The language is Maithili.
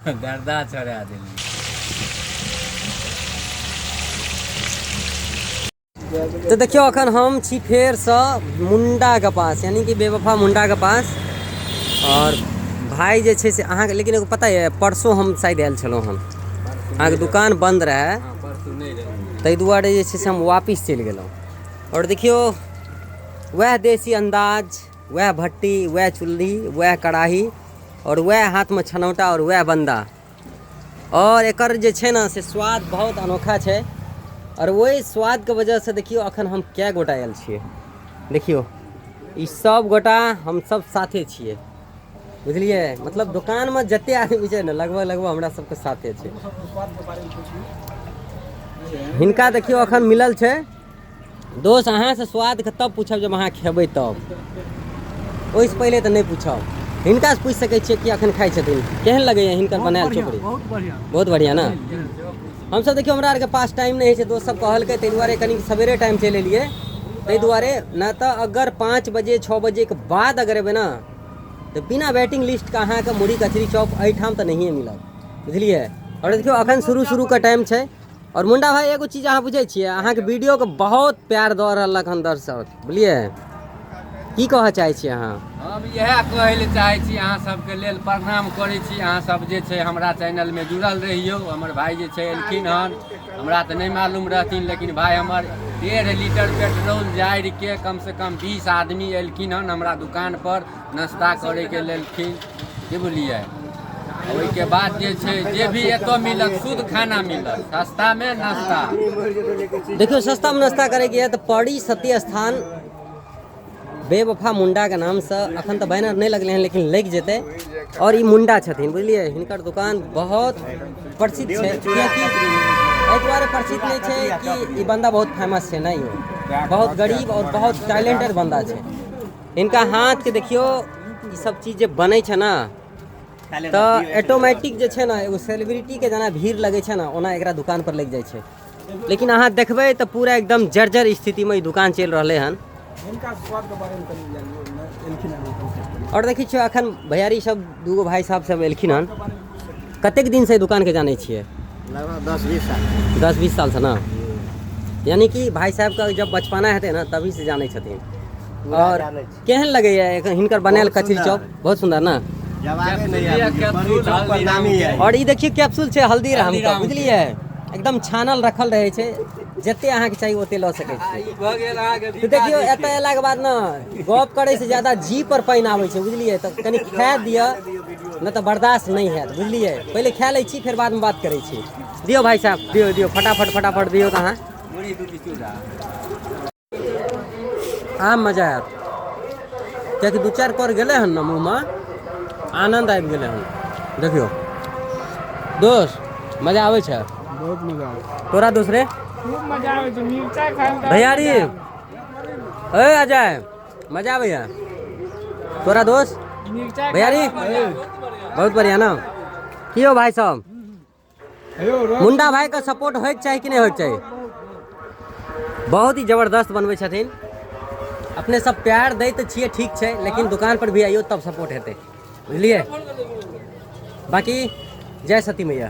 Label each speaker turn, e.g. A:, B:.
A: दर्दा चढ़ा देलियै।
B: तऽ देखियौ, अखन हम छी फेरसँ मुण्डाके पास, यानि कि बेवफा मुण्डाके पास। आओर भाय जे छै से अहाँके, लेकिन एगो पता यऽ, परसू हम शायद आयल छलहुँ हन, अहाँके दुकान बन्द रहए, ताहि दुआरे जे छै से हम वापिस चलि गेलहुँ। आओर देखियौ, वएह देसी अन्दाज, वएह भट्टी, वएह चुल्ही, वएह कड़ाही आओर वएह हाथमे छनौटा आओर वएह बन्दा। आओर एकर जे छै ने से स्वाद बहुत अनोखा छै। आओर ओहि स्वादके वजहसँ देखियौ, अखन हम कए गोटा आयल छियै। देखियौ, ई सब गोटा हमसब साथे छियै, बुझलियै? मतलब दोकानमे जते आदमी छै ने, लगभग लगभग हमरा सबके साथे छै। हिनका देखियौ, अखन मिलल छै। दोस्त, अहाँसँ स्वादके तब पूछब जब अहाँ खेबै तब, ओहिसँ पहिले तऽ नहि पूछब। हिनकासँ पूछि सकै छियै कि अखन खाइ छथिन, केहन लगैए हिनकर बनायल चोपड़ी?
C: बहुत बढ़िया।
B: बहुत बढ़िया ने? हमसब देखियौ, हमरा आरके पास टाइम नहि होइ छै। दोस्त सब कहलकै, ताहि दुआरे कनि सवेरे टाइम चलि एलियै, ताहि दुआरे। नहि तऽ अगर 5 बजे, 6 बजेके बाद अगर एबै ने, तऽ बिना वेटिंग लिस्टके अहाँके मुरही कचरी चॉप एहिठाम तऽ नहिए मिलत, बुझलियै? आओर देखियौ, अखन शुरू शुरूके टाइम छै। आओर मुंडा भाई, एगो चीज अहाँ बुझै छियै, अहाँके वीडियोके बहुत प्यार दऽ रहलक हन दर्शक, बुझलियै? की कहऽ चाहै छियै अहाँ?
A: हम इएह कहै लए चाहै छी, अहाँ सबके लेल प्रणाम करै छी। अहाँ सब जे छै हमरा चैनलमे जुड़ल रहियौ। हमर भाय जे छै एलखिन हन, हमरा तऽ नहि मालूम रहथिन, लेकिन भाय हमर 1.5 लीटर पेट्रोल जारिके कमसँ कम 20 आदमी एलखिन हन हमरा दुकानपर नाश्ता करैके लेलखिन, की बुझलियै? ओहिके बाद जे छै, जे भी एतऽ मिलत, शुद्ध खाना मिलत, सस्तामे नाश्ता।
B: देखियौ, सस्तामे नाश्ता करैके यऽ तऽ पड़ी सती स्थान, बेवफा मुंडाके नामसँ। अखन तऽ बैनर नहि लगलै हन, लेकिन लागि जेतै। आओर ई मुंडा छथिन, बुझलियै? हिनकर दुकान बहुत प्रसिद्ध छै, कियाकि एहि दुआरे प्रसिद्ध नहि छै कि ई बन्दा बहुत फेमस छै, नहि हो, बहुत गरीब आओर बहुत टैलेंटेड बन्दा छै। हिनका हाथके देखियौ, ई सब चीज जे बनै छै ने, तऽ ऑटोमेटिक जे छै ने, एगो सेलिब्रिटीके जेना भीड़ लगै छै ने, ओना एकरा दुकान पर लागि जाइ छै। लेकिन अहाँ देखबै तऽ पूरा एकदम जर्जर स्थितिमे ई दुकान चलि रहलै हन।
C: हिनका स्वादके बारेमे कनि जानियौ ने, एलखिन हन।
B: आओर देखै छियै, अखन भैयारी सब, दूगो भाई साहब सब एलखिन हन। कतेक दिनसँ ई दुकानके जानै छियै?
D: लगभग 10-20 साल।
B: 10-20 सालसँ ने? यानी कि भाई साहबके जब बचपना हेतै ने, तभी से जानै छथिन।
D: पूरा
B: आओर
D: जानै छी।
B: केहन लगैए हिनकर बनायल
D: बहुत
B: कचरी
D: सुन्दर।
B: चॉप? बहुत सुन्दर ने?
D: जवाबे नहि आबै। बड़ी चौक पर नामी है।
B: आओर ई देखियौ, कैप्सूल छै हल्दीराम के।
A: हल्दीराम के।
B: बुझलियै? एकदम छानल रखल रहै छै, जते अहाँके चाही ओते लऽ सकै छी।
A: ई भऽ गेल अहाँके।
B: तऽ देखियौ, एतऽ अयलाके बाद ने गप करै से ज्यादा जी पर पानि आबै छै, बुझलियै? तऽ कनि खाए दिअ, नहि तऽ बर्दाश्त नहि हैत, बुझलियै? पहिले खा लै छी, फेर बादमे बात करै छी। दियौ भाई साहब, दियौ, दियौ, फटाफट फटाफट दियौ। तऽ अहाँ
A: मुरही दू चूड़ा।
B: आब मजा आयत, कियाकि दू चारि कर गेलै हन ने मुँहमे, आनन्द आबि गेलै हन। देखियौ दोस्त, मजा आबै छै?
C: बहुत मजा आबै छै।
B: तोरा दोसरे?
C: खूब मजा आबै छै मिर्चाइ खाय।
B: भैयारी, ए अजय, मजा आबैया तोरा दोस्त?
C: मिर्चाइ।
B: भैयारी, बहुत बढ़िया ना? की हो भाई साहब, मुंडा भाई के सपोर्ट होइके चाही कि नहि होइके चाही? बहुत ही जबरदस्त बनबै छथिन। अपने सब प्यार दै तऽ छियै, ठीक छै, लेकिन दुकान पर भी आइयो, तब सपोर्ट हेतै, बुझलियै? बाकी जय सती मैया।